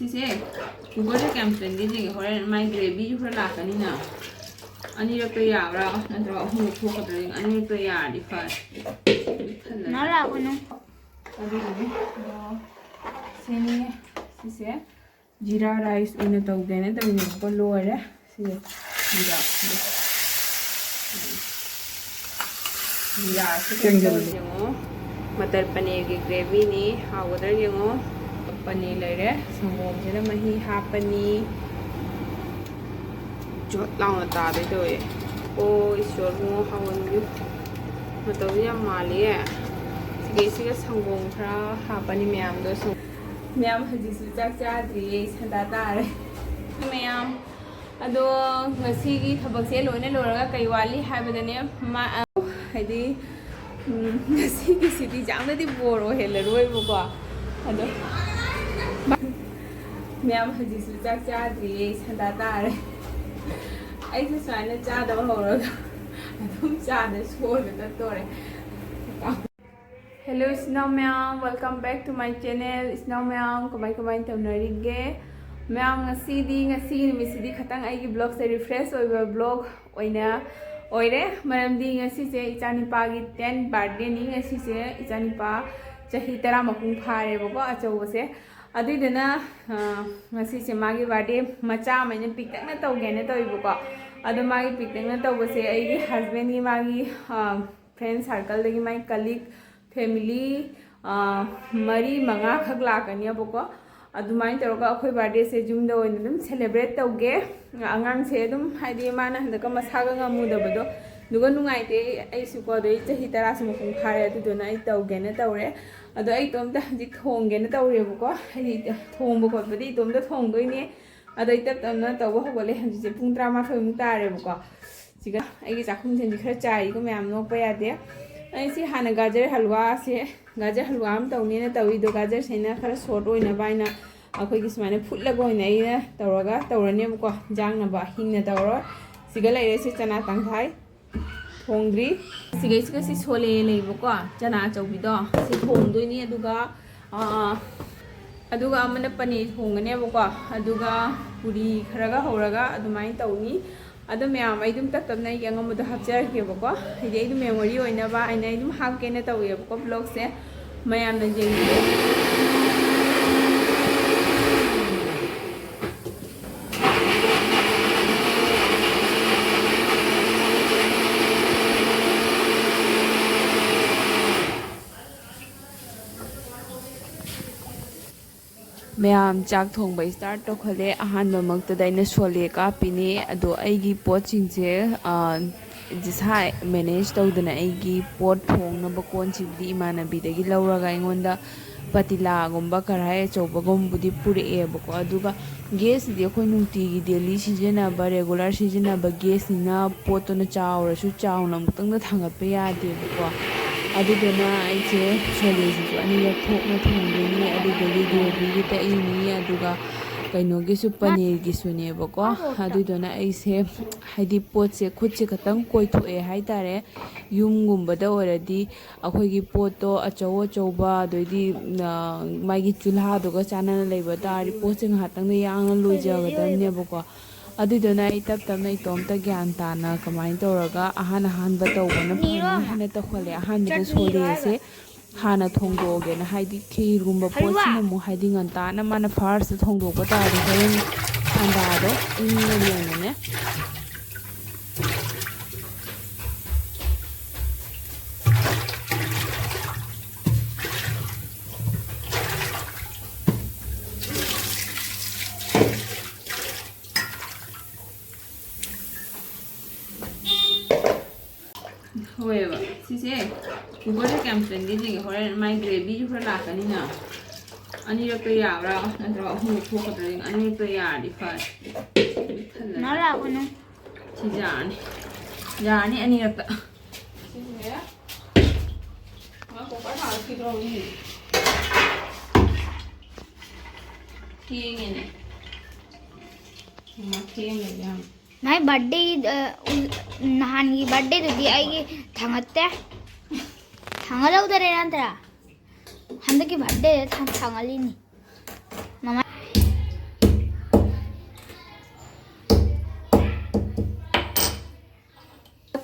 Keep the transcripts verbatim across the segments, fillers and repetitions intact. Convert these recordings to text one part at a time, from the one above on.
ꯁꯤꯁꯦ ꯀꯨꯀꯔꯁꯦ ꯀꯌꯥꯝ ꯆꯟꯒꯦ ꯌꯦꯡꯒꯦ꯫ ꯍꯣꯔꯦꯟ ꯃꯥꯏ ꯒ꯭ꯔꯦꯚꯤꯁꯨ ꯈꯔ ꯂꯥꯛꯀꯅꯤꯅ꯫ ꯑꯅꯤꯔꯛꯇ ꯌꯥꯕ꯭ꯔꯥ ꯅꯠꯇ꯭ꯔꯒ ꯑꯍꯨꯝꯂꯛ ꯊꯣꯛꯀꯗ꯭ꯔꯥ ꯌꯦꯡꯒꯦ꯫ ꯑꯅꯤꯔꯛꯇ ꯌꯥꯔꯗꯤ ꯐꯔꯦ꯫ ꯅꯪ ꯂꯥꯛꯀꯅꯨ꯫ ꯑꯗꯨꯗꯨꯒꯤ, ꯑꯗꯣ, ꯁꯦꯝꯃꯦ꯫ ꯁꯤꯁꯦ ꯖꯤꯔꯥ ꯔꯥꯏꯁ ꯑꯣꯏꯅ ꯇꯧꯒꯦꯅ ꯇꯧꯔꯤꯅꯦꯕꯀꯣ꯫ ꯂꯣꯏꯔꯦ꯫ ꯁꯤꯁꯦ ꯖꯤꯔꯥ꯫ ꯖꯤꯔꯥꯁꯦ ꯀꯩꯅꯣ ꯇꯧꯔꯤꯁꯦ ꯌꯦꯡꯉꯣ꯫ ꯃꯇꯔ ꯄꯅꯤꯔꯒꯤ ꯒ꯭ꯔꯦꯚꯤꯅꯤ꯫ ꯍꯥꯎꯒꯗ꯭ꯔꯥ ꯌꯦꯡꯉꯣ꯫ ꯄꯅꯤꯔ ꯂꯩꯔꯦ꯫ ꯁꯪꯒꯣꯝꯁꯤꯅ ꯃꯍꯤ ꯍꯥꯞꯄꯅꯤ꯫ ꯆꯣꯠ ꯂꯥꯎꯅ ꯇꯥꯗꯣꯏ ꯇꯧꯋꯦ꯫ ꯑꯣ ꯏꯁꯣꯔ ꯏꯕꯨꯡꯉꯣ, ꯍꯥꯎꯍꯟꯕꯤꯌꯨ꯫ ꯃꯇꯧꯁꯦ ꯌꯥꯝ ꯃꯥꯜꯂꯤꯌꯦ꯫ ꯁꯤꯒꯩꯁꯤꯒ ꯁꯪꯒꯣꯝ ꯈꯔ ꯍꯥꯞꯄꯅꯤ ꯃꯌꯥꯝꯗꯣ꯫ ꯁꯪ-, ꯃꯌꯥꯝ ꯍꯧꯖꯤꯛꯁꯨ ꯆꯥꯛ ꯆꯥꯗ꯭ꯔꯤꯌꯦ, ꯁꯟꯗꯥ ꯇꯥꯔꯦ꯫ ꯃꯌꯥꯝ ꯑꯗꯣ ꯉꯁꯤꯒꯤ ꯊꯕꯛꯁꯦ ꯂꯣꯏꯅ ꯂꯣꯏꯔꯒ ꯀꯩ ꯋꯥꯠꯂꯤ ꯍꯥꯏꯕꯗꯅꯦ, ꯃꯥ-, ꯍꯥꯏꯗꯤ, ꯎꯝ, ꯉꯁꯤꯒꯤꯁꯤꯗꯤ ꯌꯥꯝꯅꯗꯤ ꯕꯣꯔ ꯑꯣꯏꯍꯜꯂꯔꯣꯏꯕꯀꯣ꯫ ꯑꯗꯣ ꯃꯌꯥꯝ ꯍꯧꯖꯤꯛꯁꯨ ꯆꯥꯛ ꯆꯥꯗ꯭ꯔꯤꯌꯦ, ꯁꯟꯗꯥ ꯇꯥꯔꯦ꯫ ꯑꯩꯁꯨ ꯁꯨꯃꯥꯏꯅ ꯆꯥꯗꯕ ꯍꯧꯔꯒ ꯑꯗꯨꯝ ꯆꯥꯗ ꯁꯣꯔꯒ ꯆꯠꯇꯣꯔꯦ꯫ Hello ꯏꯆꯤꯟ ꯏꯅꯥꯎ ꯃꯌꯥꯝ, welcome back to my channel꯫ ꯏꯆꯤꯟ ꯏꯅꯥꯎ ꯃꯌꯥꯝ ꯀꯃꯥꯏ ꯀꯃꯥꯏ ꯇꯧꯅꯔꯤꯒꯦ? ꯃꯌꯥꯝ ꯉꯁꯤꯗꯤ, ꯉꯁꯤꯒꯤ ꯅꯨꯃꯤꯠꯁꯤꯗꯤ ꯈꯇꯪ ꯑꯩꯒꯤ vlogꯁꯦ refresh ꯑꯣꯏꯕ vlog ꯑꯣꯏꯅ ꯑꯣꯏꯔꯦ꯫ ꯃꯔꯝꯗꯤ ꯉꯁꯤꯁꯦ ꯏꯆꯥꯅꯤꯄꯥꯒꯤ tenth birthdayꯅꯤ꯫ ꯉꯁꯤꯁꯦ ꯏꯆꯥꯅꯤꯄꯥ ꯆꯍꯤ ꯇꯔꯥ ꯃꯄꯨꯡ ꯐꯥꯔꯦꯕꯀꯣ, ꯑꯆꯧꯕꯁꯦ꯫ ꯑꯗꯨꯏꯗꯨꯅ, ꯑ, ꯉꯁꯤꯁꯦ ꯃꯥꯒꯤ birthday ꯃꯆꯥ ꯑꯃ ꯑꯩꯅ ꯄꯤꯛꯇꯛꯅ ꯇꯧꯒꯦꯅ ꯇꯧꯋꯦꯕꯀꯣ꯫ ꯑꯗꯣ ꯃꯥꯒꯤ ꯄꯤꯛꯇꯛꯅ ꯇꯧꯕꯁꯦ ꯑꯩꯒꯤ husbandꯒꯤ ꯃꯥꯒꯤ, ꯑ, friend circleꯗꯒꯤ ꯃꯥꯏ colleague family, ꯑ, ꯃꯔꯤ ꯃꯉꯥꯈꯛ ꯂꯥꯛꯀꯅꯦꯕꯀꯣ꯫ ꯑꯗꯨꯃꯥꯏꯅ ꯇꯧꯔꯒ ꯑꯩꯈꯣꯏ birthdayꯁꯦ ꯌꯨꯝꯗ ꯑꯣꯏꯅ ꯑꯗꯨꯝ celebrate ꯇꯧꯒꯦ꯫ ꯑꯉꯥꯡꯁꯦ ꯑꯗꯨꯝ, ꯍꯥꯏꯗꯤ, ꯃꯥꯅ ꯍꯟꯗꯛꯀ ꯃꯁꯥꯒ ꯉꯝꯃꯨꯗꯕꯗꯣ, ꯑꯗꯨꯒ ꯅꯨꯡꯉꯥꯏꯇꯦ ꯑꯩꯁꯨꯀꯣ꯫ ꯑꯗꯩ ꯆꯍꯤ ꯇꯔꯥꯁꯨ ꯃꯄꯨꯡ ꯐꯥꯔꯦ, ꯑꯗꯨꯗꯨꯅ ꯑꯩ ꯇꯧꯒꯦꯅ ꯇꯧꯔꯦ꯫ ꯑꯗꯣ ꯑꯩ ꯏꯇꯣꯝꯇ ꯍꯧꯖꯤꯛ ꯊꯣꯡꯒꯦꯅ ꯇꯧꯔꯦꯕꯀꯣ꯫ ꯍꯥꯏꯗꯤ, ꯊꯣꯡꯕ ꯈꯣꯠꯄꯗꯤ ꯏꯇꯣꯝꯇ ꯊꯣꯡꯗꯣꯏꯅꯦ꯫ ꯑꯗꯣ ꯑꯩ ꯇꯞ ꯇꯞꯅ ꯇꯧꯕ ꯍꯧꯒꯠꯂꯦ꯫ ꯍꯧꯖꯤꯛꯁꯦ ꯄꯨꯡ ꯇꯔꯥꯃꯥꯊꯣꯏꯃꯨꯛ ꯇꯥꯔꯦꯕꯀꯣ꯫ ꯁꯤꯒ ꯑꯩꯒꯤ ꯆꯥꯛꯈꯨꯝꯁꯦ ꯈꯔ ꯆꯥꯏꯔꯤꯀꯣ ꯃꯌꯥꯝ, ꯅꯣꯛꯄ ꯌꯥꯗꯦ꯫ ꯑꯩ ꯁꯤ ꯍꯥꯟꯅ ꯒꯥꯖꯔ ꯍꯜꯋꯥꯁꯦ, ꯒꯥꯖꯔ ꯍꯜꯋꯥ ꯑꯃ ꯇꯧꯅꯦꯅ ꯇꯧꯔꯤꯗꯣ, ꯒꯥꯖꯔꯁꯦ ꯑꯩꯅ ꯈꯔ soft ꯑꯣꯏꯅꯕ ꯍꯥꯏꯅ ꯑꯩꯈꯣꯏꯒꯤ ꯁꯨꯃꯥꯏꯅ ꯐꯨꯠꯂꯒ ꯑꯣꯏꯅ ꯑꯩꯅ ꯇꯧꯔꯒ ꯇꯧꯔꯅꯦꯕꯀꯣ꯫ ꯏꯟꯖꯥꯡꯅꯕ ꯍꯤꯡꯅ ꯇꯧꯔꯣꯏ꯫ ꯁꯤꯒ ꯂꯩꯔꯦ ꯁꯤ ꯆꯅꯥ ꯇꯪꯈꯥꯏ꯫ ꯊꯣꯡꯗ꯭ꯔꯤ꯫ ꯁꯤꯒꯩꯁꯤꯒ ꯁꯤ ꯁꯣꯂꯦ ꯂꯩꯕꯀꯣ, ꯆꯅꯥ ꯑꯆꯧꯕꯤꯗꯣ, ꯁꯤ ꯊꯣꯡꯗꯣꯏꯅꯤ꯫ ꯑꯗꯨꯒ, ꯑꯥ, ꯑꯗꯨꯒ ꯑꯃꯅ ꯄꯅꯤꯔ ꯊꯣꯡꯒꯅꯦꯕꯀꯣ꯫ ꯑꯗꯨꯒ ꯄꯨꯔꯤ ꯈꯔꯒ ꯍꯧꯔꯒ ꯑꯗꯨꯃꯥꯏꯅ ꯇꯧꯅꯤ꯫ ꯑꯗꯣ ꯃꯌꯥꯝ, ꯑꯩ ꯑꯗꯨꯝ ꯇꯞ ꯇꯞꯅ ꯑꯩꯒꯤ ꯑꯉꯝꯕꯗꯣ ꯍꯥꯞꯆꯔꯛꯀꯦꯕꯀꯣ꯫ ꯍꯥꯏꯗꯤ ꯑꯩ ꯑꯗꯨꯝ memory ꯑꯣꯏꯅꯕ ꯍꯥꯏꯅ ꯑꯩ ꯑꯗꯨꯝ ꯍꯥꯞꯀꯦꯅ ꯇꯧꯋꯦꯕꯀꯣ vlogꯁꯦ꯫ ꯃꯌꯥꯝꯅ ꯌꯦꯡꯕꯤꯌꯨ꯫ ꯃꯌꯥꯝ, ꯆꯥꯛ ꯊꯣꯡꯕ start ꯇꯧꯈꯠꯂꯦ꯫ ꯑꯍꯥꯟꯕꯃꯛꯇꯗ ꯑꯩꯅ ꯁꯣꯂꯦ ꯀꯥꯞꯄꯤꯅꯦ꯫ ꯑꯗꯣ ꯑꯩꯒꯤ ꯄꯣꯠꯁꯤꯡꯁꯦ, ꯑ, ꯏꯁꯥ manage ꯇꯧꯗꯅ ꯑꯩꯒꯤ ꯄꯣꯠ ꯊꯣꯡꯅꯕ ꯀꯣꯟꯁꯤꯕꯨꯗꯤ ꯏꯃꯥꯟꯅꯕꯤꯗꯒꯤ ꯂꯧꯔꯒ ꯑꯩꯉꯣꯟꯗ ꯄꯇꯤꯂꯥꯒꯨꯝꯕ ꯀꯔꯥꯏ ꯑꯆꯧꯕꯒꯨꯝꯕꯗꯤ ꯄꯨꯔꯛꯑꯦꯕꯀꯣ꯫ ꯑꯗꯨꯒ gasꯁꯤꯗꯤ ꯑꯩꯈꯣꯏ ꯅꯨꯡꯇꯤꯒꯤ daily ꯁꯤꯖꯤꯟꯅꯕ, regular ꯁꯤꯖꯤꯟꯅꯕ gasꯅꯤꯅ ꯄꯣꯠꯇꯨꯅ ꯆꯥꯎꯔꯁꯨ ꯆꯥꯎꯅ ꯑꯃꯨꯛꯇꯪꯗ ꯊꯥꯡꯒꯠꯄ ꯌꯥꯗꯦꯕꯀꯣ꯫ ꯑꯗꯨꯗꯨꯅ ꯑꯩꯁꯦ ꯁꯣꯂꯦꯁꯤꯁꯨ ꯑꯅꯤꯔꯛ ꯊꯣꯛꯅ ꯊꯣꯡꯗꯣꯏꯅꯤ꯫ ꯑꯗꯨꯗꯒꯤ ꯒꯣꯕꯤꯒꯤ ꯇꯛꯏꯅꯤ, ꯑꯗꯨꯒ ꯀꯩꯅꯣꯒꯤꯁꯨ, ꯄꯅꯤꯔꯒꯤꯁꯨꯅꯦꯕꯀꯣ꯫ ꯑꯗꯨꯗꯨꯅ ꯑꯩꯁꯦ, ꯍꯥꯏꯗꯤ, ꯄꯣꯠꯁꯦ, ꯈꯨꯠꯁꯦ ꯈꯇꯪ ꯀꯣꯏꯊꯣꯛꯑꯦ ꯍꯥꯏꯇꯥꯔꯦ꯫ ꯌꯨꯝꯒꯨꯝꯕꯗ ꯑꯣꯏꯔꯗꯤ ꯑꯩꯈꯣꯏꯒꯤ ꯄꯣꯠꯇꯣ ꯑꯆꯧ ꯑꯆꯧꯕ, ꯑꯗꯩꯗꯤ, ꯑ, ꯃꯥꯒꯤ ꯆꯨꯜꯍꯥꯗꯨꯒ ꯆꯥꯟꯅꯅ ꯂꯩꯕ ꯇꯥꯔꯗꯤ ꯄꯣꯠꯁꯦ ꯉꯥꯏꯍꯥꯛꯇꯪꯗ ꯌꯥꯡꯅ ꯂꯣꯏꯖꯒꯗꯕꯅꯦꯕꯀꯣ꯫ ꯑꯗꯨꯗꯨꯅ ꯑꯩ ꯇꯞ ꯇꯞꯅ ꯏꯇꯣꯝꯇ ꯒ꯭ꯌꯥꯟ ꯇꯥꯅ ꯀꯃꯥꯏꯅ ꯇꯧꯔꯒ ꯑꯍꯥꯟ ꯑꯍꯥꯟꯕ ꯇꯧꯕꯅ ꯐꯅꯤ ꯍꯥꯏꯅ ꯇꯧꯍꯜꯂꯦ꯫ ꯑꯍꯥꯟꯕꯗ ꯁꯣꯂꯦꯁꯦ ꯍꯥꯟꯅ ꯊꯣꯡꯗꯣꯛꯑꯒꯦꯅ, ꯍꯥꯏꯗꯤ ꯈꯤꯔꯒꯨꯝꯕ ꯄꯣꯠꯁꯤꯅ ꯑꯃꯨꯛ, ꯍꯥꯏꯗꯤ ꯉꯟꯇꯥꯅ ꯃꯥꯅ first ꯊꯣꯡꯗꯣꯛꯄ ꯇꯥꯔꯗꯤ ꯍꯣꯔꯦꯟ ꯑꯟꯗꯥꯗꯣ ꯏꯪꯉꯅꯦꯅꯅꯦ꯫ ꯍꯣꯏꯕ, ꯁꯤꯁꯦ ꯀꯨꯀꯔꯁꯦ ꯀꯌꯥꯝ ꯆꯟꯒꯦ ꯌꯦꯡꯒꯦ꯫ ꯍꯣꯔꯦꯟ ꯃꯥꯏ gravyꯁꯨ ꯈꯔ ꯂꯥꯛꯀꯅꯤꯅ꯫ ꯑꯅꯤꯔꯛꯇ ꯌꯥꯕ꯭ꯔꯥ ꯅꯠꯇ꯭ꯔꯒ ꯑꯍꯨꯝꯂꯛ ꯊꯣꯛꯀꯗ꯭ꯔꯥ ꯌꯦꯡ-, ꯑꯅꯤꯔꯛꯇ ꯌꯥꯔꯗꯤ ꯐꯔꯦ꯫ ꯄꯤꯛ ꯊꯜꯂꯅꯤ꯫ ꯃꯥ ꯂꯥꯛꯀꯅꯨ꯫ ꯁꯤ ꯌꯥꯔꯅꯤ꯫ ꯌꯥꯔꯅꯤ ꯑꯅꯤꯔꯛꯇ꯫ ꯁꯤꯁꯦ ꯃꯥ ꯀꯨꯀꯔ ꯍꯥꯡꯈꯤꯗ꯭ꯔꯣ ꯃꯤ? ꯊꯦꯡꯉꯦꯅꯦ꯫ ꯃꯥ ꯊꯦꯡꯉꯦ ꯌꯥꯝ꯫ ꯃꯥꯏ birthday, ꯑ, ꯎ-, ꯅꯍꯥꯟꯒꯤ birthdayꯗꯨꯗꯤ ꯑꯩꯒꯤ ꯊꯥꯡꯒꯠꯇꯦ꯫ ꯊꯥꯡꯒꯠꯍꯧꯗꯔꯦ ꯅꯠꯇ꯭ꯔꯥ? ꯍꯟꯗꯛꯀꯤ birthdayꯗ ꯊꯥꯡ-, ꯊꯥꯡꯒꯠꯂꯤꯅꯤ꯫ ꯃꯃꯥ꯫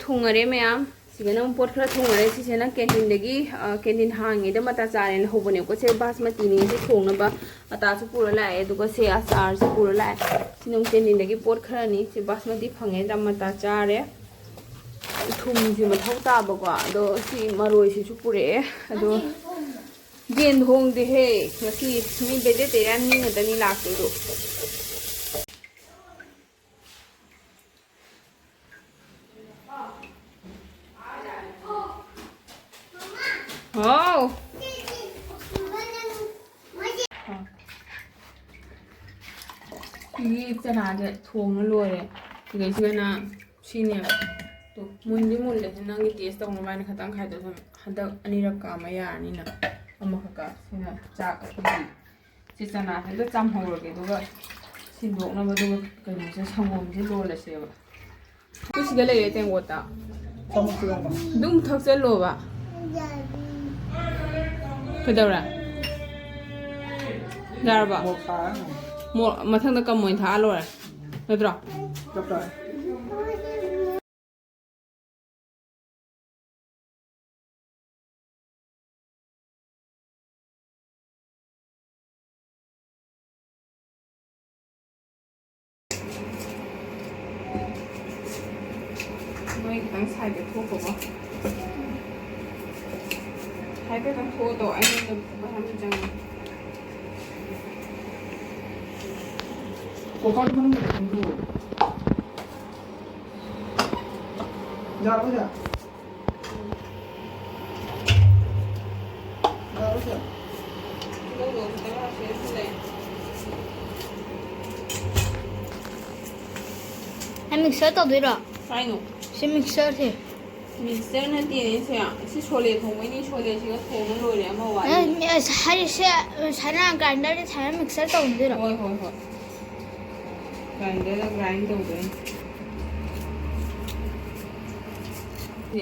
ꯊꯣꯡꯉꯔꯦ ꯃꯌꯥꯝ꯫ ꯁꯤꯗꯅ ꯑꯃꯨꯛ ꯄꯣꯠ ꯈꯔ ꯊꯣꯡꯉꯔꯦ꯫ ꯁꯤꯁꯤꯅ ꯀꯦꯟꯇꯤꯟꯗꯒꯤ, ꯑ, ꯀꯦꯟꯇꯤꯟ ꯍꯥꯡꯉꯤꯗ ꯃꯇꯥ ꯆꯥꯔꯦꯅ ꯍꯧꯕꯅꯦꯕꯀꯣ꯫ ꯁꯦ ꯕꯥꯁꯃꯇꯤꯅꯦ꯫ ꯁꯤ ꯊꯣꯡꯅꯕ ꯑꯇꯥꯁꯨ ꯄꯨꯔ ꯂꯥꯛꯑꯦ꯫ ꯑꯗꯨꯒ ꯁꯦ ꯑꯆꯥꯔꯁꯨ ꯄꯨꯔ ꯂꯥꯛꯑꯦ꯫ ꯁꯤꯅ ꯑꯃꯨꯛ ꯀꯦꯟꯇꯤꯟꯗꯒꯤ ꯄꯣꯠ ꯈꯔꯅꯤ꯫ ꯁꯤ ꯕꯥꯁꯃꯇꯤ ꯐꯪꯉꯦ꯫ ꯗ꯭ꯔꯝ ꯃꯇꯥ ꯆꯥꯔꯦ꯫ ꯊꯨꯝꯁꯤ ꯃꯊꯧ ꯇꯥꯕꯀꯣ꯫ ꯑꯗꯣ ꯁꯤ ꯃꯔꯣꯏꯁꯤꯁꯨ ꯄꯨꯔꯛꯑꯦ꯫ ꯑꯗꯣ ꯌꯦꯟ ꯊꯣꯡꯗꯦꯍꯦ ꯉꯁꯤ꯫ ꯃꯤ ꯚꯦꯖꯤꯇꯦꯔꯤꯌꯥꯟ ꯃꯤ ꯉꯥꯛꯇꯅꯤ ꯂꯥꯛꯇꯣꯏꯗꯣ꯫ ꯍꯥꯎ꯫ ꯁꯤꯒꯤ ꯆꯅꯥꯁꯦ ꯊꯣꯡꯉ ꯂꯣꯏꯔꯦ꯫ ꯁꯤꯗꯩꯁꯤꯗꯅ ꯁꯤꯅꯦꯕ꯫ ꯇꯣ, ꯃꯨꯟꯗꯤ ꯃꯨꯜꯂꯦ꯫ ꯅꯪꯒꯤ ꯇꯦꯁ ꯇꯧꯅꯕ ꯍꯥꯏꯅ ꯈꯇꯪ ꯈꯥꯏꯗꯣꯛꯑ ꯊꯝꯃꯦ꯫ ꯍꯟꯗꯛ ꯑꯅꯤꯔꯛ ꯀꯥꯝꯃ ꯌꯥꯔꯅꯤꯅ꯫ ꯑꯃꯈꯛꯀ꯫ ꯁꯤꯅ ꯆꯥꯛ ꯑꯩꯈꯣꯏꯒꯤ꯫ ꯁꯤ ꯆꯅꯥꯁꯦ ꯑꯝꯇ ꯆꯥꯝꯍꯧꯔꯒꯦ, ꯑꯗꯨꯒ ꯁꯤꯟꯗꯣꯛꯅꯕ, ꯑꯗꯨꯒ ꯀꯩꯅꯣꯁꯦ, ꯁꯪꯒꯣꯝꯁꯦ ꯂꯣꯜꯂꯁꯦꯕ꯫ ꯑꯩꯈꯣꯏ ꯁꯤꯗ ꯂꯩꯔꯦ ꯇꯦꯡꯀꯣꯠꯇ꯫ ꯆꯥꯃꯁ ꯌꯥꯎꯕ꯫ ꯑꯗꯨꯝ ꯊꯛꯆꯜꯂꯣꯕ꯫ ꯀꯩꯗꯧꯔꯦ? ꯌꯥꯔꯕ? ꯃꯣꯔꯣꯛ ꯁꯥꯔꯦ꯫ ꯃꯣꯔꯣꯛ ꯃꯊꯪꯗ ꯀꯝ ꯑꯣꯏꯅ ꯊꯥꯛꯑ ꯂꯣꯏꯔꯦ꯫ ꯅꯠꯇ꯭ꯔꯣ? ꯆꯞ ꯆꯥꯔꯦ꯫ ꯃꯣꯏ ꯈꯤꯇꯪ ꯁꯥꯏꯗ ꯊꯣꯛꯈꯣꯀꯣ꯫ ꯍꯥꯏꯐꯦꯠꯇꯪ ꯊꯣꯛꯑꯗꯣ ꯑꯩꯉꯣꯟꯗ ꯄꯩꯁꯥ ꯌꯥꯝ ꯆꯪꯉꯦ꯫ ꯀꯣꯀꯔ ꯃꯅꯨꯡꯗ ꯊꯝꯖꯤꯜꯂꯣ꯫ ꯌꯥꯔꯕꯣ ꯏꯆꯦ? ꯌꯥꯔꯕꯣ ꯏꯆꯦ? ꯅꯪ ꯃꯤꯛꯁꯔ ꯇꯧꯗꯣꯏꯔꯣ? ꯀꯥꯏꯅꯣ? ꯁꯤ ꯃꯤꯛꯁꯔꯁꯦ꯫ ꯃꯤꯛꯁꯆꯔ ꯅꯠꯇꯦꯅꯦ ꯁꯦ꯫ ꯁꯤ ꯁꯣꯂꯦ ꯊꯣꯡꯕꯩꯅꯤ, ꯁꯣꯂꯦꯁꯤꯒ ꯊꯣꯡꯉ ꯂꯣꯏꯔꯦ, ꯑꯃ ꯋꯥꯠꯂꯤ꯫ ꯑꯦ, ꯃꯤ-, ꯑꯁ, ꯍꯥꯏꯔꯤꯁꯦ, ꯁꯥꯏꯅ ꯒ꯭ꯔꯥꯏꯟꯗꯔꯗ ꯁꯥꯏꯅ ꯃꯤꯛꯁꯆꯔ ꯇꯧꯗꯣꯏꯔꯣ? ꯍꯣꯏ, ꯍꯣꯏ, ꯍꯣꯏ꯫ ꯒ꯭ꯔꯥꯏꯟꯗꯔꯗ ꯒ꯭ꯔꯥꯏꯟ ꯇꯧꯗꯣꯏꯅꯤ꯫ ꯁꯤ꯫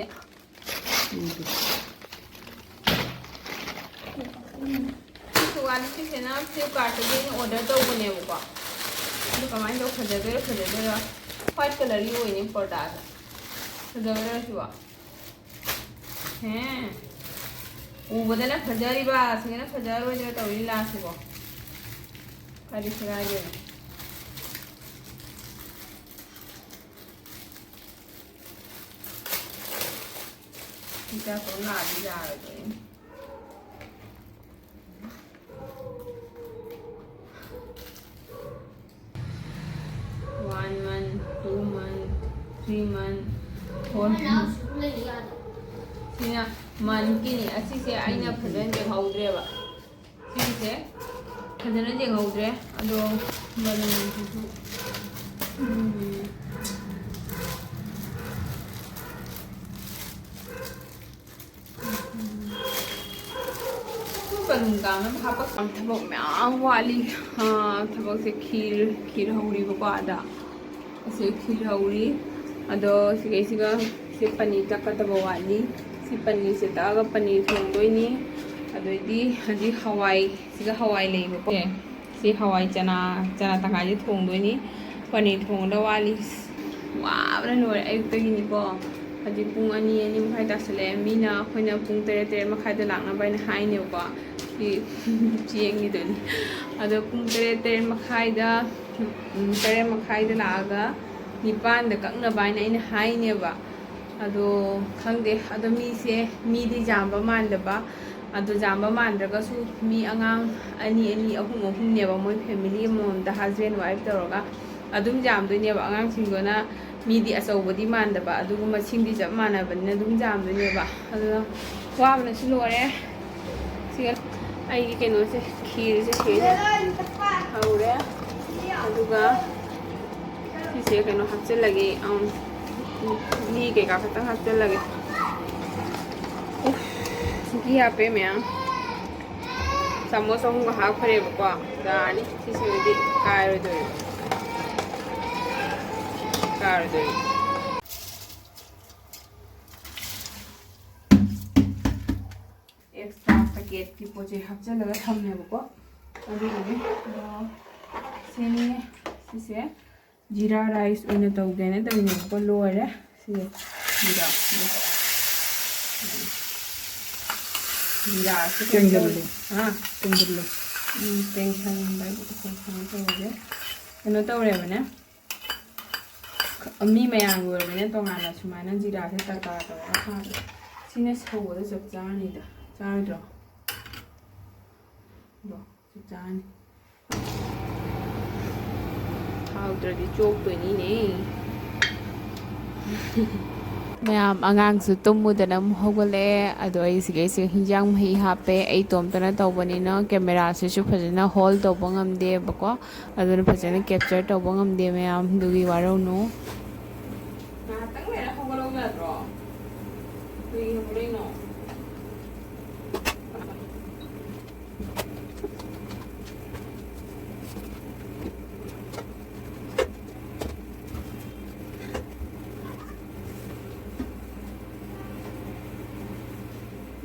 ꯀ꯭ꯋꯥꯂꯤꯇꯤꯁꯤꯅ Flipkartꯇꯒꯤ ꯑꯩꯅ ꯑꯣꯔꯗꯔ ꯇꯧꯕꯅꯦꯕꯀꯣ꯫ ꯑꯗꯨ ꯀꯃꯥꯏꯅ ꯇꯧ, ꯐꯖꯗꯣꯏꯔꯥ ꯐꯖꯗꯣꯏꯔꯥ? White colourꯒꯤ ꯑꯣꯏꯅꯤ ꯄꯣꯔꯗꯥꯁꯦ꯫ ꯐꯖꯕ꯭ꯔꯥ ꯁꯤꯕꯣ? ꯍꯦ꯫ ꯎꯕꯗꯅ ꯐꯖꯔꯤꯕ, ꯁꯤꯗꯅ ꯐꯖꯔꯣꯏꯗ꯭ꯔꯥ ꯇꯧꯔꯤ ꯂꯥꯁꯁꯤꯕꯣ꯫ ꯀꯥꯏꯗ ꯁꯦꯒꯥꯏꯗꯣꯏꯅꯣ? ꯏꯆꯥ ꯇꯣꯝ ꯂꯥꯛꯑꯗꯤ ꯌꯥꯔꯣꯏꯗꯣꯏꯅꯤ꯫ One month, two month, three month, four month. ꯁꯤꯅ monthꯀꯤꯅꯤ꯫ ꯑꯁꯤꯁꯦ ꯑꯩꯅ ꯐꯖꯅ ꯌꯦꯡꯍꯧꯗ꯭ꯔꯦꯕ꯫ ꯁꯤꯁꯦ ꯐꯖꯅ ꯌꯦꯡꯍꯧꯗ꯭ꯔꯦ꯫ ꯑꯗꯣ ꯕꯂꯨꯟꯁꯤꯁꯨ, ꯎꯝ, ꯕꯂꯨꯟ ꯀꯥꯡꯅꯕ ꯍꯥꯞꯄꯛ-, ꯊꯕꯛ ꯃꯌꯥꯝ ꯋꯥꯠꯂꯤ꯫ ꯑꯥ, ꯊꯕꯛꯁꯦ ꯈꯤꯔ, ꯈꯤꯔ ꯍꯧꯔꯤꯕꯀꯣ ꯑꯥꯗ꯫ ꯑꯁꯤ ꯈꯤꯔ ꯍꯧꯔꯤ꯫ ꯑꯗꯣ ꯁꯤꯒꯩꯁꯤꯒ ꯁꯤ ꯄꯅꯤꯔ ꯇꯛꯀꯗꯕ ꯋꯥꯠꯂꯤ꯫ ꯁꯤ ꯄꯅꯤꯔꯁꯦ ꯇꯛꯑꯒ ꯄꯅꯤꯔ ꯊꯣꯡꯗꯣꯏꯅꯤ꯫ ꯑꯗꯩꯗꯤ ꯍꯧꯖꯤꯛ ꯍꯋꯥꯏ, ꯁꯤꯒ ꯍꯋꯥꯏ ꯂꯩꯕꯀꯣ꯫ ꯁꯤ ꯍꯋꯥꯏ ꯆꯅꯥ, ꯆꯅꯥ ꯇꯪꯈꯥꯏꯁꯦ ꯊꯣꯡꯗꯣꯏꯅꯤ꯫ ꯄꯅꯤꯔ ꯊꯣꯡꯒꯗꯕ ꯋꯥꯠꯂꯤ꯫ ꯋꯥꯕꯅ ꯂꯣꯏꯔꯦ ꯑꯌꯨꯛꯇꯒꯤꯅꯤꯀꯣ꯫ ꯍꯧꯖꯤꯛ ꯄꯨꯡ ꯑꯅꯤ, ꯑꯅꯤ ꯃꯈꯥꯏ ꯇꯥꯁꯜꯂꯛꯑꯦ꯫ ꯃꯤꯅ ꯑꯩꯈꯣꯏꯅ ꯄꯨꯡ ꯇꯔꯦꯠ, ꯇꯔꯦꯠ ꯃꯈꯥꯏꯗ ꯂꯥꯛꯅꯕ ꯍꯥꯏꯅ ꯍꯥꯏꯅꯦꯕꯀꯣ꯫ ꯁꯤ ꯆꯦꯡꯒꯤꯗꯨꯅꯤ꯫ ꯑꯗꯣ ꯄꯨꯡ ꯇꯔꯦꯠ, ꯇꯔꯦꯠ ꯃꯈꯥꯏꯗ, ꯎꯝ, ꯇꯔꯦꯠ ꯃꯈꯥꯏꯗ ꯂꯥꯛꯑꯒ ꯅꯤꯄꯥꯟꯗ ꯀꯛꯅꯕ ꯍꯥꯏꯅ ꯑꯩꯅ ꯍꯥꯏꯅꯦꯕ꯫ ꯑꯗꯣ ꯈꯪꯗꯦ, ꯑꯗꯣ ꯃꯤꯁꯦ, ꯃꯤꯗꯤ ꯌꯥꯝꯕ ꯃꯥꯟꯗꯕ, ꯑꯗꯣ ꯌꯥꯝꯕ ꯃꯥꯟꯗ꯭ꯔꯒꯁꯨ ꯃꯤ ꯑꯉꯥꯡ ꯑꯅꯤ ꯑꯅꯤ, ꯑꯍꯨꯝ ꯑꯍꯨꯝꯅꯦꯕ, ꯃꯣꯏ family ꯑꯃꯃꯝꯗ husband wife ꯇꯧꯔꯒ ꯑꯗꯨꯝ ꯌꯥꯝꯗꯣꯏꯅꯦꯕ꯫ ꯑꯉꯥꯡꯁꯤꯡꯗꯨꯅ ꯃꯤꯗꯤ ꯑꯆꯧꯕꯗꯤ ꯃꯥꯟꯗꯕ, ꯑꯗꯨꯒ ꯃꯁꯤꯡꯗꯤ ꯆꯞ ꯃꯥꯟꯅꯕꯅꯤꯅ ꯑꯗꯨꯝ ꯌꯥꯝꯗꯣꯏꯅꯦꯕ꯫ ꯑꯗꯨꯅ ꯋꯥꯕꯅꯁꯨ ꯂꯣꯏꯔꯦ꯫ ꯁꯤꯒ ꯑꯩꯒꯤ ꯀꯩꯅꯣꯁꯦ, ꯈꯤꯔꯁꯦ ꯁꯤꯗꯩꯗ ꯍꯧꯔꯦ꯫ ꯑꯗꯨꯒ ꯁꯤꯁꯦ ꯀꯩꯅꯣ ꯍꯥꯞꯆꯤꯜꯂꯒꯦ, ꯑꯝ, ꯘꯤ ꯀꯩꯀꯥ ꯈꯛꯇꯪ ꯍꯥꯞꯆꯤꯜꯂꯒꯦ꯫ ꯎꯐ, ꯘꯤ ꯍꯥꯞꯄꯦ ꯃꯌꯥꯝ꯫ ꯆꯥꯃꯁ ꯑꯍꯨꯝꯒ ꯍꯥꯞꯈ꯭ꯔꯦꯕꯀꯣ꯫ ꯌꯥꯔꯅꯤ꯫ ꯁꯤꯁꯤꯃꯗꯤ ꯀꯥꯏꯔꯣꯏꯗꯣꯏꯅꯤ꯫ ꯀꯥꯏꯔꯣꯏꯗꯣꯏꯅꯤ꯫ ꯑꯦ, ꯑꯦꯛꯁꯇ꯭ꯔꯥ ꯄꯦꯀꯦꯠꯀꯤ ꯄꯣꯠ ꯆꯩ ꯍꯥꯞꯆꯤꯜꯂꯒ ꯊꯝꯃꯦꯕꯀꯣ꯫ ꯑꯗꯨꯗꯨꯒꯤ ꯑꯗꯣ ꯁꯤꯅꯤ꯫ ꯁꯤꯁꯦ ꯖꯤꯔꯥ ꯔꯥꯏꯁ ꯑꯣꯏꯅ ꯇꯧꯒꯦꯅ ꯇꯧꯔꯤꯅꯦꯕꯀꯣ꯫ ꯂꯣꯏꯔꯦ꯫ ꯁꯤꯁꯦ ꯖꯤꯔꯥ꯫ ꯖꯤꯔꯥꯁꯦ ꯀꯩꯅꯣ ꯇꯧꯔꯦ꯫ ꯇꯦꯡꯁꯤꯜꯂꯨ꯫ ꯍꯥ? ꯇꯦꯡꯁꯤꯜꯂꯨ꯫ ꯎꯝ, ꯇꯦꯡꯁꯟꯕ-, ꯇꯦꯡꯁꯟ ꯇꯧꯔꯒꯦ꯫ ꯀꯩꯅꯣ ꯇꯧꯔꯦꯕꯅꯦ꯫ ꯃꯤ ꯃꯌꯥꯝꯒꯤ ꯑꯣꯏꯔꯕꯅꯤꯅ ꯇꯣꯉꯥꯟꯅ ꯁꯨꯃꯥꯏꯅ ꯖꯤꯔꯥꯁꯦ ꯇꯔꯀꯥꯔ ꯇꯧꯔꯒ ꯍꯥꯞꯄꯦ꯫ ꯁꯤꯅ ꯁꯧꯕꯗ ꯆꯞ ꯆꯥꯔꯅꯤꯗ꯫ ꯆꯥꯔꯣꯏꯗ꯭ꯔꯣ? ꯑꯗꯣ ꯆꯞ ꯆꯥꯔꯅꯤ꯫ ꯍꯥꯎꯇ꯭ꯔꯗꯤ ꯆꯣꯛꯇꯣꯏꯅꯤꯅꯦ꯫ ꯃꯌꯥꯝ ꯑꯉꯥꯡꯁꯨ ꯇꯨꯝꯃꯨꯗꯅ ꯑꯃꯨꯛ ꯍꯧꯒꯠꯂꯛꯑꯦ꯫ ꯑꯗꯣ ꯑꯩ ꯁꯤꯈꯩꯁꯦ ꯍꯤꯟꯖꯥꯡ ꯃꯍꯤ ꯍꯥꯞꯄꯦ꯫ ꯑꯩ ꯏꯇꯣꯝꯇꯅ ꯇꯧꯕꯅꯤꯅ ꯀꯦꯃꯦꯔꯥꯁꯤꯁꯨ ꯐꯖꯅ ꯍꯣꯜ ꯇꯧꯕ ꯉꯝꯗꯦꯕꯀꯣ꯫ ꯑꯗꯨꯅ ꯐꯖꯅ ꯀꯦꯞꯆꯔ ꯇꯧꯕ ꯉꯝꯗꯦ ꯃꯌꯥꯝ, ꯑꯗꯨꯒꯤ ꯋꯥꯔꯧꯅꯨ꯫ ꯉꯥꯏꯍꯥꯛꯇꯪ ꯂꯩꯔ ꯍꯧꯒꯠꯂꯧ ꯌꯥꯗ꯭ꯔꯣ? ꯀꯩꯒꯤ ꯍꯧꯒꯠꯂꯛꯏꯅꯣ?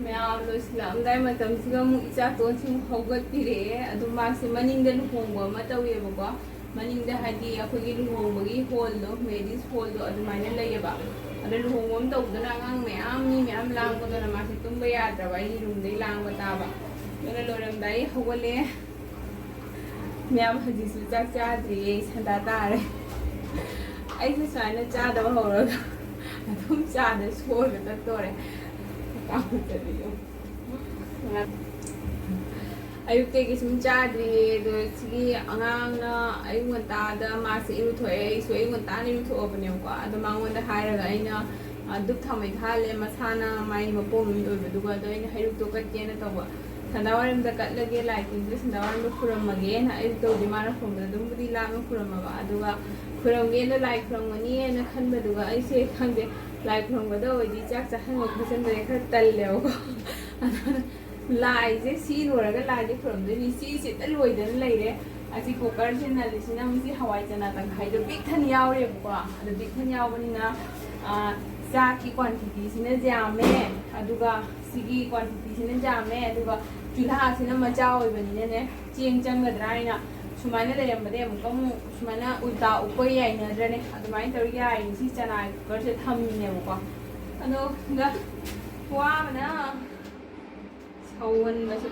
ꯃꯌꯥꯝ ꯂꯣꯏꯁꯤꯜꯂꯛꯑꯝꯗꯥꯏ ꯃꯇꯝꯁꯤꯒ ꯑꯃꯨꯛ ꯏꯆꯥꯇꯣꯟꯁꯤ ꯑꯃꯨꯛ ꯍꯧꯒꯠꯄꯤꯔꯛꯑꯦ꯫ ꯑꯗꯨ ꯃꯥꯁꯦ ꯃꯅꯤꯡꯗ ꯂꯨꯍꯣꯡꯕ ꯑꯃ ꯇꯧꯋꯦꯕꯀꯣ꯫ ꯃꯅꯤꯡꯗ ꯍꯥꯏꯗꯤ ꯑꯩꯈꯣꯏꯒꯤ ꯂꯨꯍꯣꯡꯕꯒꯤ ꯍꯣꯜꯗꯣ, ꯃꯦꯔꯤꯖ ꯍꯣꯜꯗꯣ ꯑꯗꯨꯃꯥꯏꯅ ꯂꯩꯌꯦꯕ꯫ ꯑꯗ ꯂꯨꯍꯣꯡꯕ ꯑꯃ ꯇꯧꯕꯗꯨꯅ ꯑꯉꯥꯡ ꯃꯌꯥꯝ, ꯃꯤ ꯃꯌꯥꯝ ꯂꯥꯡꯕꯗꯨꯅ ꯃꯥꯁꯦ ꯇꯨꯝꯕ ꯌꯥꯗ꯭ꯔꯕ, ꯑꯩꯒꯤ ꯔꯨꯝꯗꯩ ꯂꯥꯡꯕ ꯇꯥꯕ꯫ ꯑꯗꯨꯅ ꯂꯣꯏꯔꯝꯗꯥꯏ ꯍꯧꯒꯠꯂꯦ꯫ ꯃꯌꯥꯝ ꯍꯧꯖꯤꯛꯁꯨ ꯆꯥꯛ ꯆꯥꯗ꯭ꯔꯤꯌꯦ, ꯁꯟꯗꯥ ꯇꯥꯔꯦ꯫ ꯑꯩꯁꯦ ꯁꯨꯃꯥꯏꯅ ꯆꯥꯗꯕ ꯍꯧꯔꯒ ꯑꯗꯨꯝ ꯆꯥꯗ ꯁꯣꯔꯒ ꯆꯠꯇꯣꯔꯦ꯫ ꯑꯌꯨꯛꯇꯒꯤ ꯁꯨꯝ ꯆꯥꯗ꯭ꯔꯤꯌꯦ꯫ ꯑꯗꯣ ꯁꯤꯒꯤ ꯑꯉꯥꯡꯅ ꯑꯌꯨꯛ ꯉꯟꯇꯥꯗ ꯃꯥꯁꯦ ꯏꯔꯨꯊꯣꯛꯑꯦ, ꯑꯩꯁꯨ ꯑꯌꯨꯛ ꯉꯟꯇꯥꯅ ꯏꯔꯨꯊꯣꯛꯑꯕꯅꯦꯕꯀꯣ꯫ ꯑꯗꯣ ꯃꯉꯣꯟꯗ ꯍꯥꯏꯔꯒ ꯑꯩꯅ, ꯑ, ꯙꯨꯞ ꯊꯥꯎꯃꯩ ꯊꯥꯍꯜꯂꯦ, ꯃꯁꯥꯅ ꯃꯥꯏ ꯃꯄꯣꯝ ꯅꯨꯃꯤꯠ ꯑꯣꯏꯕꯗꯨꯒ꯫ ꯑꯗꯣ ꯑꯩꯅ ꯍꯩꯔꯨꯛꯇꯣ ꯀꯠꯀꯦꯅ ꯇꯧꯕ, ꯁꯟꯗꯥ ꯋꯥꯏꯔꯝꯗ ꯀꯠꯂꯒꯦ, ꯂꯥꯏ ꯇꯤꯟꯁꯦ ꯁꯟꯗꯥ ꯋꯥꯏꯔꯝꯗ ꯈꯨꯔꯝꯃꯒꯦꯅ ꯑꯌꯨꯛꯇꯕꯨꯗꯤ ꯃꯥꯅ ꯈꯨꯔꯨꯝꯕꯗ ꯑꯗꯨꯝꯕꯨꯗꯤ ꯂꯥꯞꯅ ꯈꯨꯔꯝꯃꯕ꯫ ꯑꯗꯨꯒ ꯈꯨꯔꯝꯒꯦꯅ ꯂꯥꯏ ꯈꯨꯔꯝꯒꯅꯤꯅ ꯈꯟꯕꯗꯨꯒ ꯑꯩꯁꯦ ꯈꯪꯗꯦ, ꯂꯥꯏ ꯈꯨꯔꯝꯒꯗꯕ ꯑꯣꯏꯗꯤ ꯆꯥꯛ ꯆꯥꯁꯟꯕ ꯈꯣꯠꯆꯟꯕꯁꯦ ꯈꯔ ꯇꯜꯂꯦꯕꯀꯣ꯫ ꯑꯗꯨꯅ ꯂꯥꯏꯁꯦ ꯁꯤ ꯂꯣꯏꯔꯒ ꯂꯥꯏꯁꯦ ꯈꯨꯔꯝꯗꯣꯏꯅꯤ꯫ ꯁꯤꯁꯤꯗ ꯂꯣꯏꯗꯅ ꯂꯩꯔꯦ꯫ ꯑꯁꯤ ꯀꯨꯀꯔꯁꯦ ꯅꯜꯂꯤꯁꯤꯅ ꯃꯁꯤ ꯍꯋꯥꯏ ꯆꯅꯥ ꯇꯪꯈꯥꯏꯗꯣ ꯄꯤꯛ ꯊꯟꯅ ꯌꯥꯎꯔꯦꯕꯀꯣ꯫ ꯑꯗꯣ ꯄꯤꯛ ꯊꯟꯅ ꯌꯥꯎꯕꯅꯤꯅ, ꯑꯥ, ꯆꯥꯛꯀꯤ ꯀ꯭ꯋꯥꯟꯇꯤꯇꯤꯁꯤꯅ ꯌꯥꯝꯃꯦ, ꯑꯗꯨꯒ ꯁꯤꯒꯤ ꯀ꯭ꯋꯥꯟꯇꯤꯇꯤꯁꯤꯅ ꯌꯥꯝꯃꯦ, ꯑꯗꯨꯒ ꯆꯨꯜꯍꯥꯁꯤꯅ ꯃꯆꯥ ꯑꯣꯏꯕꯅꯤꯅꯅꯦ, ꯆꯦꯡ ꯆꯪꯒꯗ꯭ꯔꯥ ꯍꯥꯏꯅ ꯁꯨꯃꯥꯏꯅ ꯂꯩꯔꯝꯕꯗꯒꯤ ꯑꯃꯨꯛꯀ ꯑꯃꯨꯛ ꯁꯨꯃꯥꯏꯅ ꯎꯜꯇꯥ ꯎꯛꯄ ꯌꯥꯏꯅꯗ꯭ꯔꯅꯦ, ꯑꯗꯨꯃꯥꯏꯅ ꯇꯧꯔ ꯌꯥꯏꯅꯤ꯫ ꯁꯤ ꯆꯅꯥꯒꯤ ꯀꯨꯀꯔꯁꯦ ꯊꯝꯃꯤꯅꯦꯕꯀꯣ꯫ ꯑꯗꯣ ꯁꯤꯗ ꯋꯥꯕꯅ ꯁꯧꯍꯟꯕꯁꯨ꯫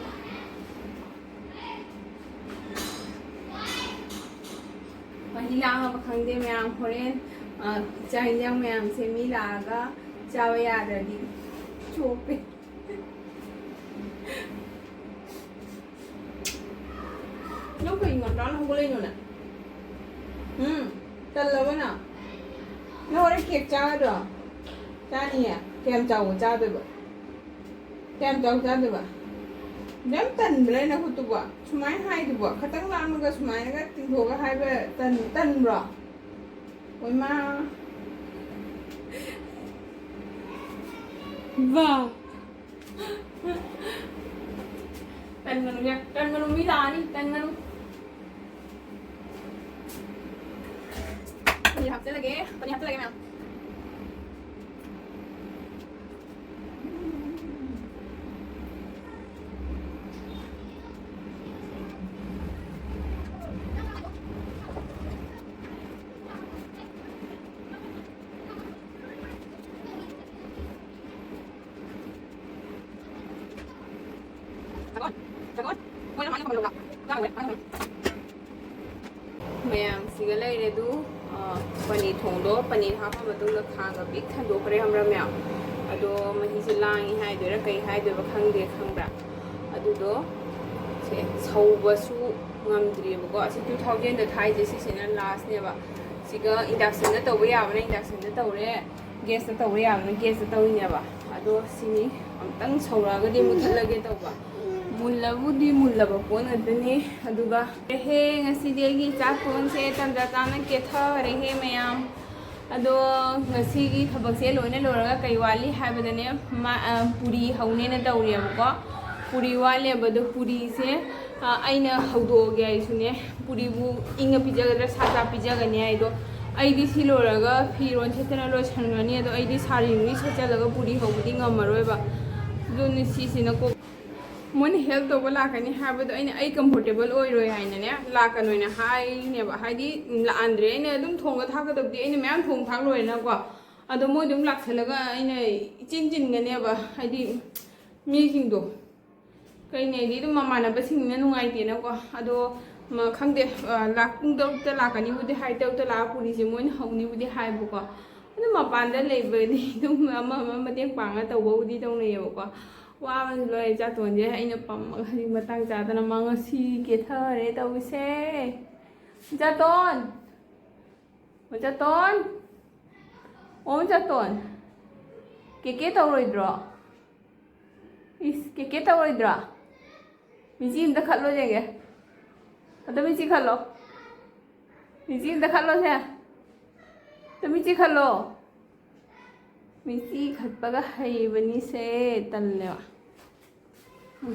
ꯃꯍꯤ ꯂꯥꯡꯉꯕ ꯈꯪꯗꯦ ꯃꯌꯥꯝ꯫ ꯍꯣꯔꯦꯟ, ꯑ, ꯆꯥꯛ ꯏꯟꯖꯥꯡ ꯃꯌꯥꯝꯁꯦ ꯃꯤ ꯂꯥꯛꯑꯒ ꯆꯥꯕ ꯌꯥꯗ꯭ꯔꯗꯤ ꯆꯣꯞꯄꯦ꯫ ꯅꯪ ꯀꯩ ꯉꯟꯇꯥꯅ ꯍꯧꯒꯠꯂꯛꯏꯅꯣꯅꯦ? ꯎꯝ, ꯇꯜꯂꯕ ꯅꯪ? ꯅꯪ ꯍꯣꯔꯦꯟ ꯀꯦꯛ ꯆꯥꯒꯗ꯭ꯔꯣ? ꯆꯥꯅꯤꯌꯦ? ꯀꯌꯥꯝ ꯆꯥꯎꯕ ꯆꯥꯗꯣꯏꯕ? ꯀꯌꯥꯝ ꯆꯥꯎ ꯆꯥꯗꯣꯏꯕ? ꯌꯥꯝ ꯇꯟꯕ꯭ꯔꯥ ꯅꯈꯨꯠꯇꯨꯕꯣ? ꯁꯨꯃꯥꯏꯅ ꯍꯥꯏꯗꯨꯕꯣ? ꯈꯇꯪ ꯂꯥꯝꯃꯒ ꯁꯨꯃꯥꯏꯅꯒ ꯇꯤꯡꯊꯣꯛꯑꯒ ꯍꯥꯏꯕ ꯇꯟ-, ꯇꯟꯕ꯭ꯔꯣ? ꯑꯣꯏꯃꯥ꯫ ꯋꯥ꯫ ꯇꯟꯒꯅꯨ, ꯇꯟꯒꯅꯨ, ꯃꯤ ꯂꯥꯛꯑꯅꯤ, ꯇꯟꯒꯅꯨ꯫ ꯄꯅꯤꯔ ꯍꯥꯞꯆꯤꯜꯂꯒꯦ, ꯄꯅꯤꯔ ꯍꯥꯞꯆꯤꯜꯂꯒꯦ ꯃꯌꯥꯝ꯫ ꯃꯌꯥꯝꯁꯤꯒ ꯂꯩꯔꯦ ꯑꯗꯨ, ꯑ, ꯄꯅꯤꯔ ꯊꯣꯡꯗꯣ, ꯄꯅꯤꯔ ꯍꯥꯞꯄ ꯃꯇꯨꯡꯗ ꯈꯥꯡꯒ ꯄꯤꯛ ꯊꯟꯗꯣꯛꯈ꯭ꯔꯦ ꯈꯪꯕ꯭ꯔꯥ ꯃꯌꯥꯝ? ꯑꯗꯣ ꯃꯍꯤꯁꯦ ꯂꯥꯡꯉꯤ ꯍꯥꯏꯗꯣꯏꯔꯥ ꯀꯩ ꯍꯥꯏꯗꯣꯏꯕ ꯈꯪꯗꯦ ꯈꯪꯕ꯭ꯔꯥ? ꯑꯗꯨꯗꯣ ꯁꯦ ꯁꯧꯕꯁꯨ ꯉꯝꯗ꯭ꯔꯤꯕꯀꯣ꯫ ꯑꯁꯤ two thousandꯗ ꯊꯥꯏꯁꯦ ꯁꯤꯁꯤꯅ lastꯅꯦꯕ꯫ ꯁꯤꯒ inductionꯗ ꯇꯧꯕ ꯌꯥꯕꯅ inductionꯗ ꯇꯧꯔꯦ, gasꯇ ꯇꯧꯕ ꯌꯥꯕꯅ gasꯇ ꯇꯧꯔꯤꯅꯦꯕ꯫ ꯑꯗꯣ ꯁꯤꯅꯤ ꯑꯝꯇꯪ ꯁꯧꯔꯛꯑꯒꯗꯤ ꯃꯨꯊꯠꯂꯒꯦ ꯇꯧꯕ꯫ ꯃꯨꯜꯂꯕꯨꯗꯤ ꯃꯨꯜꯂꯕ ꯄꯣꯠ ꯉꯥꯛꯇꯅꯤ꯫ ꯑꯗꯨꯒ ꯍꯦ, ꯉꯁꯤꯗꯤ ꯑꯩꯒꯤ ꯆꯥꯛ ꯊꯣꯡꯁꯦ ꯇꯟꯖꯥ ꯆꯥꯅ ꯀꯦꯊꯔꯦꯍꯦ ꯃꯌꯥꯝ꯫ ꯑꯗꯣ ꯉꯁꯤꯒꯤ ꯊꯕꯛꯁꯦ ꯂꯣꯏꯅ ꯂꯣꯏꯔꯒ ꯀꯩ ꯋꯥꯠꯂꯤ ꯍꯥꯏꯕꯗꯅꯦ, ꯃꯥ-, ꯑ, ꯄꯨꯔꯤ ꯍꯧꯅꯦꯅ ꯇꯧꯔꯤꯑꯕꯀꯣ꯫ ꯄꯨꯔꯤ ꯋꯥꯠꯂꯦꯕ꯫ ꯑꯗꯣ ꯄꯨꯔꯤꯁꯦ, ꯑ, ꯑꯩꯅ ꯍꯧꯗꯣꯛꯑꯒꯦ ꯑꯩꯁꯨꯅꯦ꯫ ꯄꯨꯔꯤꯕꯨ ꯏꯪꯉ ꯄꯤꯖꯒꯗ꯭ꯔꯥ ꯁꯥ ꯆꯥ ꯄꯤꯖꯒꯅꯤ ꯍꯥꯏꯗꯣ ꯑꯩꯗꯤ ꯁꯤ ꯂꯣꯏꯔꯒ ꯐꯤꯔꯣꯟ ꯁꯦꯠꯇꯅ ꯂꯣꯏꯁꯟꯈ꯭ꯔꯅꯤ꯫ ꯑꯗꯣ ꯑꯩꯗꯤ ꯁꯥꯔꯤ ꯅꯨꯡꯔꯤ ꯁꯦꯠꯆꯜꯂꯒ ꯄꯨꯔꯤ ꯍꯧꯕꯗꯤ ꯉꯝꯃꯔꯣꯏꯕ꯫ ꯑꯗꯨꯅ ꯁꯤꯁꯤꯅ ꯀꯣꯛ ꯃꯣꯏꯅ help ꯇꯧꯕ ꯂꯥꯛꯀꯅꯤ ꯍꯥꯏꯕꯗꯣ ꯑꯩꯅ ꯑꯩ comfortable ꯑꯣꯏꯔꯣꯏ ꯍꯥꯏꯅꯅꯦ ꯂꯥꯛꯀꯅꯣꯅ ꯍꯥꯏꯅꯦꯕ꯫ ꯍꯥꯏꯗꯤ ꯂꯥꯛꯍꯟꯗ꯭ꯔꯦ꯫ ꯑꯩꯅ ꯑꯗꯨꯝ ꯊꯣꯡꯉ ꯊꯥꯛꯀꯗꯕꯗꯤ ꯑꯩꯅ ꯃꯌꯥꯝ ꯊꯣꯡ ꯊꯥꯛ ꯂꯣꯏꯔꯦꯅꯀꯣ꯫ ꯑꯗꯣ ꯃꯣꯏ ꯑꯗꯨꯝ ꯂꯥꯛꯁꯜꯂꯒ ꯑꯩꯅ ꯏꯆꯤꯟ ꯆꯤꯟꯒꯅꯦꯕ꯫ ꯍꯥꯏꯗꯤ ꯃꯤꯁꯤꯡꯗꯣ ꯀꯩꯅꯦꯗꯤ ꯑꯗꯨꯝ ꯃꯃꯥꯟꯅꯕꯁꯤꯡꯅ ꯅꯨꯡꯉꯥꯏꯇꯦꯅꯀꯣ꯫ ꯑꯗꯣ ꯃ-, ꯈꯪꯗꯦ, ꯑ, ꯂꯥꯛ-, ꯄꯨꯡ ꯇꯔꯨꯛꯇ ꯂꯥꯛꯀꯅꯤꯕꯨꯗꯤ ꯍꯥꯏ, ꯇꯔꯨꯛꯇ ꯂꯥꯛꯑ ꯄꯨꯔꯤꯁꯦ ꯃꯣꯏꯅ ꯍꯧꯅꯤꯕꯨꯗꯤ ꯍꯥꯏꯕꯀꯣ꯫ ꯑꯗꯨꯝ ꯃꯄꯥꯟꯗ ꯂꯩꯕꯗꯤ ꯑꯗꯨꯝ ꯑꯃ ꯑꯃ ꯃꯇꯦꯡ ꯄꯥꯡꯉ ꯇꯧꯕꯕꯨꯗꯤ ꯇꯧꯅꯩꯌꯦꯕꯀꯣ꯫ ꯋꯥꯕꯅ ꯂꯣꯏꯔꯦ꯫ ꯏꯆꯥꯇꯣꯟꯁꯦ ꯑꯩꯅ ꯄꯝꯃꯒ ꯍꯧꯖꯤꯛ ꯃꯇꯥꯡ ꯆꯥꯗꯅ ꯃꯥ ꯉꯁꯤ ꯀꯦꯊꯔꯦ ꯇꯧꯔꯤꯁꯦ꯫ ꯏꯆꯥꯇꯣꯟ! ꯃꯆꯥꯇꯣꯟ! ꯑꯣ ꯃꯆꯥꯇꯣꯟ! ꯀꯦꯀꯦ ꯇꯧꯔꯣꯏꯗ꯭ꯔꯣ? ꯏꯁ, ꯀꯦꯀꯦ ꯇꯧꯔꯣꯏꯗ꯭ꯔꯣ? ꯃꯤꯆꯤ ꯑꯝꯇ ꯈꯠꯂꯣ ꯌꯦꯡꯒꯦ꯫ ꯑꯗꯣ ꯃꯤꯆꯤ ꯈꯠꯂꯣ꯫ ꯃꯤꯆꯤ ꯑꯝꯇ ꯈꯠꯂꯣꯁꯦ꯫ ꯑꯗꯣ ꯃꯤꯆꯤ ꯈꯠꯂꯣ꯫ ꯃꯤꯆꯤ ꯈꯠꯄꯒ ꯍꯩꯕꯅꯤꯁꯦ꯫ ꯇꯜꯂꯦꯕ꯫ ꯎꯝ꯫